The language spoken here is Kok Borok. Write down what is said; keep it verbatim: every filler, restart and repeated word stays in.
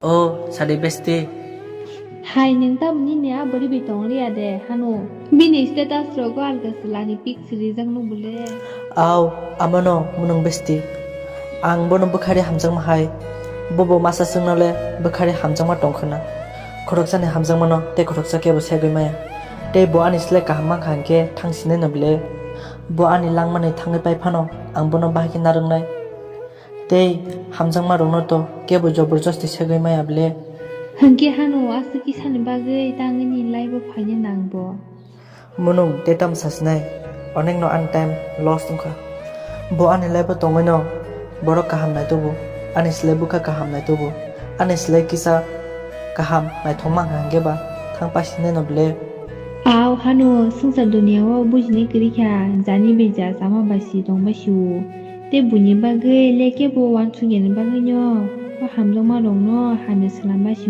O, sadi besti. Hai, nwng tamni ni a bwrwi bai tong liya de, hano. Bini status rogo alga swlani pic swijak nuk bole. Au, amano mwnung besti. Ang bono bwkhari hamjakma hai. Bobo masa chwngno le bwkhari hamjakma tong khwna. Khoroksani hamjakmano tei khoroksa kebo segwi maya. Tei bo ani slai kaham mankha hinkhe thang sinai no bole. Bo ani langmani thangwi pai phano ang bono bahai khe narwknai. Tei hamjakmarokno to kebo joborjosti segwi maya bole. Hinkhe hano aswk kisani bagwi tangwi ni life-o phaina nang bo. Mwnung tei tamo sasinai, onekno ani time loss wngkha. Bo ani life-o tongwino borok kaham naitubu, ani slai bwkha kaham naitubu, ani slai kisa kaham naithokma wngkha hinkhe ba thang pasinai no bole. Au hano swngchar duniya-o bujinai kwrwi kha, jani bai ja, chama bai si, tong bai si-o. Tei buini bagwi le kebo uansukya ni bagwino o hamjakma rokno hamya swlam bai si-o.